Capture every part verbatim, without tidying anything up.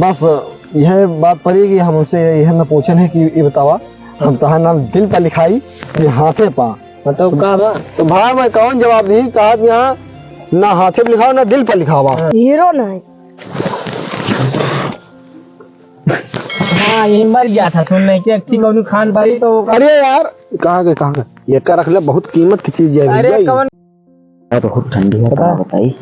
बस यह बात पड़ी कि हम उनसे यह न पूछन है कि ये बतावा, हम तहार नाम दिल पर लिखाई कि हाथे पा? बताओ का बा? तो भाई मैं कौन जवाब दी, कहा कि यहाँ ना हाथे पे लिखावा ना दिल पर लिखावा। हीरो नहीं। हाँ, ये मर गया था, सुन नहीं कि अच्छी कौनो खान पाई तो। अरे यार, कहाँ गए, कहाँ गए? ये का रख ले, बहुत कीमत की चीज है अरे भैया ये। कौन? बहुत ठंडी है, का बताई?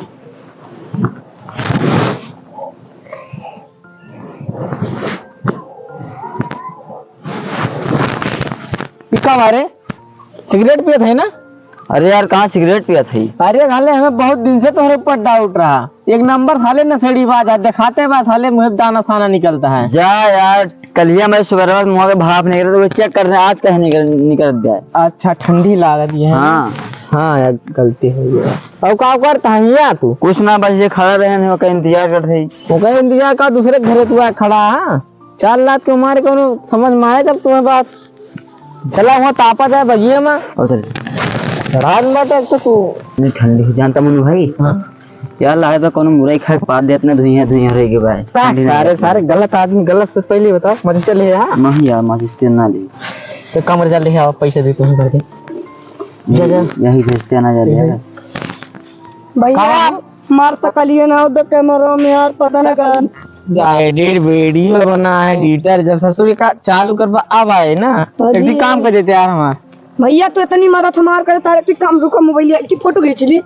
ई का बारे? सिगरेट पियत है ना? अरे यार, कहाँ सिगरेट पियत है? अरे साले, हमें बहुत दिन से तोहरे ऊपर डाउट रहा। एक नंबर साले नशेड़ी बाज है, दिखाते बा साले मुँह से दाना साना निकलता है। जा यार, कलिया मैं सुबह मुँह के भाप निकले तो वो चेक करने आज कहीं निकल, निकल गया है। अच्छा, ठंडी लागत है। हाँ। हाँ यार, गलती हो गई। अब का करता है यहाँ तू? कुछ ना, बस ये खड़ा रहे हैं, ओका इंतजार करत है। ओका इंतजार का, दूसरे घरे तू आ खड़ा है। चार लाख के मारे कौनो समझ में आए जब तुम्हें बात। चला हुआ तापा जाए बगिया में। और चल। रात में तो कुछ नहीं ठंडी हो जानता मनु भाई। हाँ। यार, लागत बा कौनो मुरई खाए के बाद देत ना धुइयां धुइयां रह गए भाई। ठंडी ना सारे, लागत। सारे गलत आदमी, गलत से पहले बताओ, मजे चले हैं, हाँ? नहीं यार, माचिस तेल ना ली। तो कमर जा ले आओ, पैसे दे तुम्हें भर दे। जा, जा। यही भेजते ना जा ले। भैया, का? मार सकलिए ना, तो कैमरा में यार, पता ना का। एडिट वीडियो बना, एडिटर जब ससुर का चालू करबा, अब आए ना, हाँ जी। एक काम कर देते यार हमार। भैया, तू इतनी मदद हमार करे, तारे एक काम, रुको, मोबाइल की फोटो खींच ली।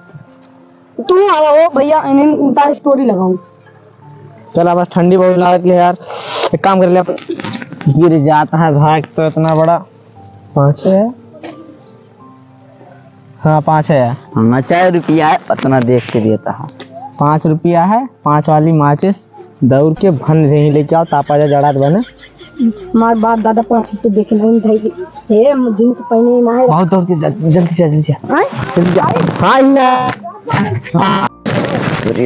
तू आवा हो भैया, इन्हें उनका स्टोरी लगाऊं। चल, बस ठंडी बहुत लागत है यार, एक काम कर ले अपन। गिर जाता है भाग तो इतना बड़ा। पाँच है? हाँ, पाँच है यार। हाँ, चार रुपया है, उतना देख के देता है। पाँच रुपया है, पाँच वाली माचिस दौड़ के भन रही लेके आओ, तापा जा जड़ात बने। हमार बाप दादा पाँच रुपये देखे नहीं भाई। हे, जींस पहने ही मारे। बहुत दौड़ के जल-, जल्दी से, जल्दी से। हैं? जल्दी से। हाँ, ना।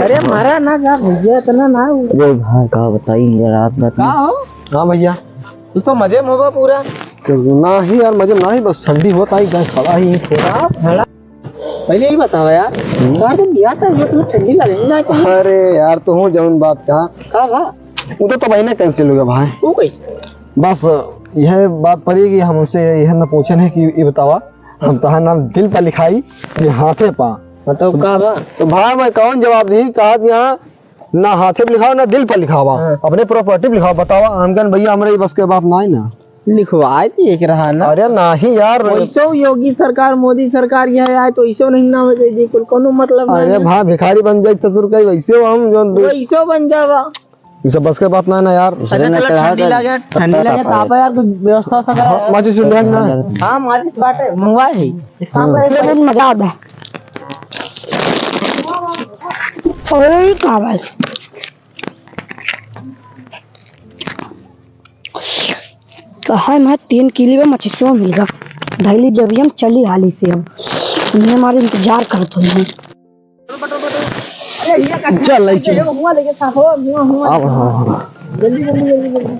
अरे, मारा ना जा भैया, इतना ना। अरे भाई, का बताई यार, रात में का हो? हाँ भैया। तू तो मजे में होगा पूरा। ना ही यार, मजे में ना ही, बस ठंडी होता ही, गैस खड़ा ही थोड़ा। खड़ा? पहले ही बतावा यार, हम्म। का दिन दिया था, ये तुम्हें ठंडी लगनी ना चाहिए। अरे यार, तू हूँ जौन बात कहा। का बा? वो तो तब ही ना cancel हो गया भाई। वो कैसे? बस यह बात पड़ी कि हम उनसे यह ना पूछन है कि ये बतावा, हम तहार नाम दिल पर लिखाई कि हाथे पा? बताओ का बा? तो भाई मैं कौन जवाब दी, कहा कि यहाँ ना हाथे पे लिखावा, ना दिल पर लिखावा, हाँ। अपने property पे लिखावा। बतावा, हम कहन भैया, हमरे ई बस के बात नाई ना। लिखवाए दिए के रहा ना। अरे नाही यार। वैसे योगी सरकार, मोदी सरकार यहाँ आए तो ऐसे नहीं ना हो जाए जी, कुल कोनो मतलब नहीं अरे है। भाई, भिखारी बन जाए ससुर का, वैसे हम जो वैसे बन जावा। ई सब बस के बात ना है ना यार। अच्छा, चलो, ठंडी लगे, ठंडी लगे, तापा यार, कुछ व्यवस्था सा करा। हाँ, माचिस ले ना। हाँ, माचिस बाटे, मंगवा है। एक काम करे, बहुत मजा आता है। ओए, का भाई? कहा है, मैं तीन किलो में मचिसवा मिल गया। धैली जब हम चली हाली से हम। इन्हें हमारे इंतजार करत हुए हैं। चल, लइके। हुआ लेके खा, हो, हुआ, हुआ। अब, हाँ, हाँ। जल्दी, जल्दी, जल्दी, जल्दी।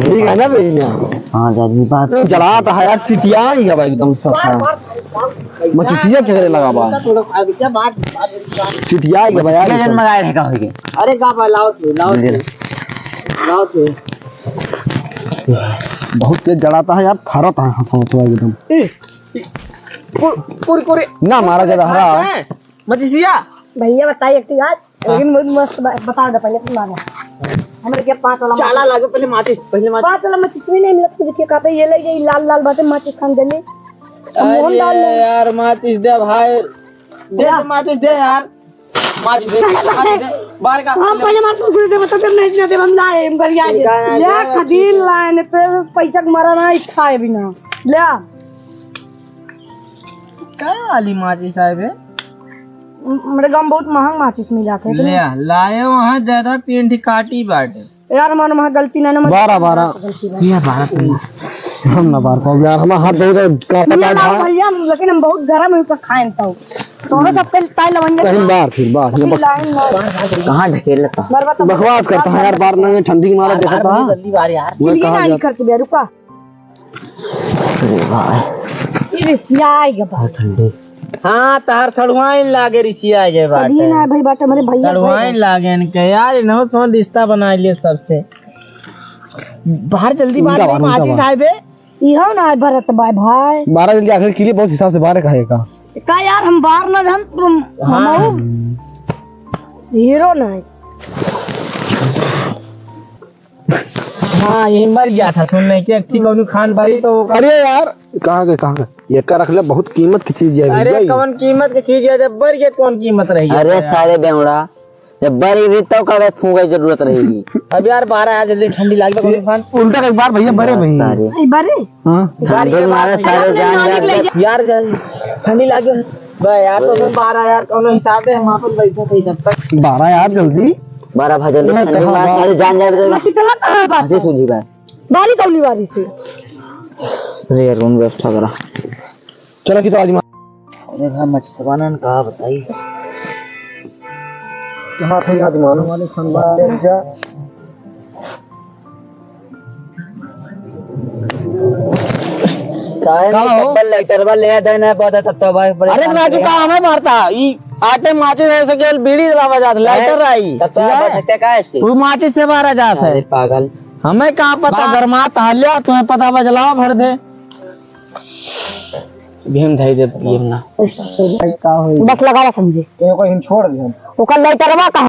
ठीक है ना भैया? हाँ, जल्दी बात। जला तो है यार, सिटिया ही है भाई एकदम सब। मार, मार, मार। मचिसिया के करे लगा बा। थोड़ा खा, क्या बात, बात। सिटिया ही है भाई यार, मचिसिया जन एकदम। मंगाए है का होइके? अरे का भाई, लाओ तू, लाओ तू। ले। लाओ तू। बहुत तेज जलाता है यार, फरत है हाथों में एकदम। ए, कुर-, कुरकुरे। ना मारा जा रहा। हैं? मचिसिया। भैया बताइए एक ठे यार, हाँ। लेकिन बहुत मस्त ब-, बता दे पहले तुम मारा। हमरे के पाँच वाला चाला माचिस। लागो पहले माचिस, पहले माचिस। पाँच वाला माचिस भी नहीं मिलत, तो देखिए कहते ये ले जाइए, लाल लाल बाटे माचिस खान जली। अब मोहन अरे डाल ले। यार, माचिस दे भाई। दे, दे, माचिस दे यार। माचिस दे, माचिस दे। बाहर का। हाँ, पहले माचिस दे, बता दे, नहीं, नहीं दे, हम लाए, हम घर आए। ठीक है, ले, ठीक है, खदील ठीक है। लाए ने, फिर पैसा के मारा ना, खाए बिना। ले आ। का वाली माचिस आए बे? म-, मेरे गाँव में बहुत महंग माचिस मिला थे। ले आ, लाए वहाँ ज्यादा तीन ठी काटी बाटे। यार, हमारे वहाँ गलती ना, ना, बारह, बारह। गलती ना। ये बारह तीन। हम ना बार पाओ यार, हमारा हाथ बहुत कांपता ये है लाओ भाई। भैया, हम, लेकिन हम बहुत गरम है, ऊपर खाए तो। तो हम सबके ताई लवंगे कहीं बार, फिर बार, ये अभी बक- लाइन में। कहाँ ढकेल लेता? बरबा तो बकवास करता है यार, बार नहीं, ठंडी के मारे बार, देखता बार, है। जल्दी बार यार। वो ये कहाँ ना जा- करते बे, रुका। अरे भाई। ये सियाई के बहुत भाई। ठंडी। हाँ, तहार सड़ुआइन लागे रिसिया गए बाटे। कभी ना भाई बाटे, हमरे भैया सड़ुआइन लागे इनके यार, इन्हों सो रिश्ता बना लिए सबसे। बाहर जल्दी, बाहर उनका नहीं, बाहर, माचिस उनका आए बे। इहो ना बरत बाय भाई। बारह जल्दी आखिर के लिए बहुत हिसाब से बारह का है का? का यार, हम बाहर ना जान, तुम हाँ। हम हीरो ना है। हाँ, यही मर गया था, सुन नहीं कि एक ठीक कौनो खान बारी तो अरे यार, कहाँ गए, कहाँ गए? ये का रख ले, बहुत कीमत की चीज है अरे भैया ये। कौन कीमत की चीज है, जब मर गए कौन कीमत रही है अरे यार? सारे बेवड़ा, जब मर गए तो का फूंके जरूरत रहेगी। अब यार बारह यार जल्दी ठंडी लाग गई, कौन खान? उल्टा एक बार भैया बरे हाँ, भैया। सारे। नहीं, बरे? हाँ। ठंडे में मारे सारे जान जान यार जल्दी ठंडी लाग गई। बे यार तो फिर बारह यार कौनो हिसाब है, हम आपन बैठे थे जब तक। बारह यार जल्दी। बारह भाई जल्दी मैं ठंडी में कहाँ मारे बार- सारे जान जान जल्दी। कितना कहाँ बात हंसी है? सूझी बा। बारी कौनी बारी से? अरे यार, रूम व्यवस्था करा। चलो, कितना आदमी? अरे भाई, मचसवानन का बताई? कहाँ थे आदमी? वाले खानदान ले जा। साहब, का हो? डबल लाइटर बा, ले आ देना, बहुत है, तब तो भाई, अरे परेशान राजू, किया। का हमें मारता? ई आटे माचिस है, सकेल बीड़ी जलावा जात, लाइटर आई। तब तो ठीक है? बचते का ऐसे? वो माचिस से मारा जात है। अरे पागल। हमें का पता, गरमात हाल्या, तुम्हें पता बजलावा भर दे। अभी हम धई देब, पियब ना। का होई? बस लगा रहा समझे। तो ओकर हम छोड़ दे हम। ओकर लाइटरवा कहाँ?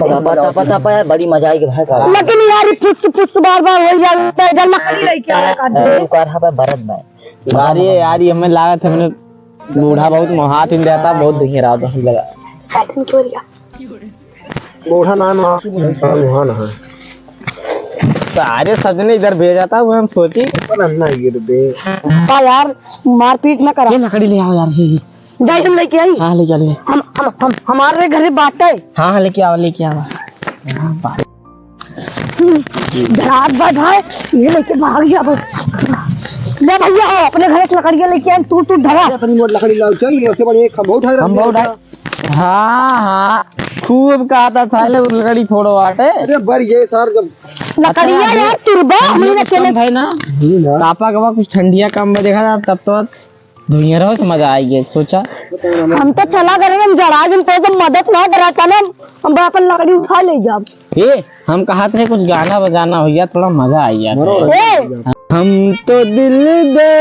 पता, पता, पता, पता, बड़ी मजा आएगी भाई का। लेकिन यार, ये फुस, फुस बार बार हो जाता है, जब लकड़ी लेके आवे का ए, दे। तू कर, हाँ, पर बरत भाई। अरे यार, ये हमें लागत है, हमने बूढ़ा बहुत मोहात ही रहता, बहुत दुखी रहा तो हम लगा। बैठन की ओरिया। बूढ़ा नाम आप मुहान है। सारे सजने इधर भेजा था, वो हम सोची। पर अन्ना गिर दे। का यार, मारपीट ना करा। ये लकड़ी ले आओ यार, ये, ये। जाई हम लेके आई। हाँ, लेके आ, ले। हम, हम, हम, हमारे घरे बाटे। हाँ, हाँ, लेके आओ, लेके आओ। हाँ, बात। डरात बा भाई, ये लेके भाग जा बस। ले भैया, हो, अपने घरे से लकड़िया लेके आए, तू, तू धरा। अपनी मोट लकड़ी लाओ, चल, ये उससे बढ़िया एक खंभा उठा हम बहुत उठा। हाँ, हाँ, खूब कहता था, ले लकड़ी थोड़ो बाटे। अरे बर ये सार जब लकड़िया अच्छा, यार, तुरबा, हम हमने कम अकेले भाई ना। हम्म, हाँ। पापा के वहाँ कुछ ठंडिया कम में देखा था, तब तो धुइयाँ रहो से मजा आई गया, सोचा। हम तो चला गए, हम जरा दिन कोई से मदद ना करा था ना, हम अपन लकड़ी उठा ले जाब। ए, हम कहा थे कुछ गाना बजाना हो गया, थोड़ा मजा आ गया। ए! हम तो दिल दे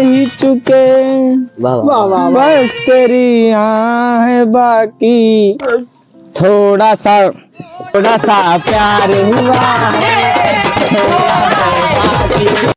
ही चुके, वाह, वाह। वाह, वाह, वाह। बस तेरी आह है बाकी, थोड़ा सा, थोड़ा सा प्यार हुआ है।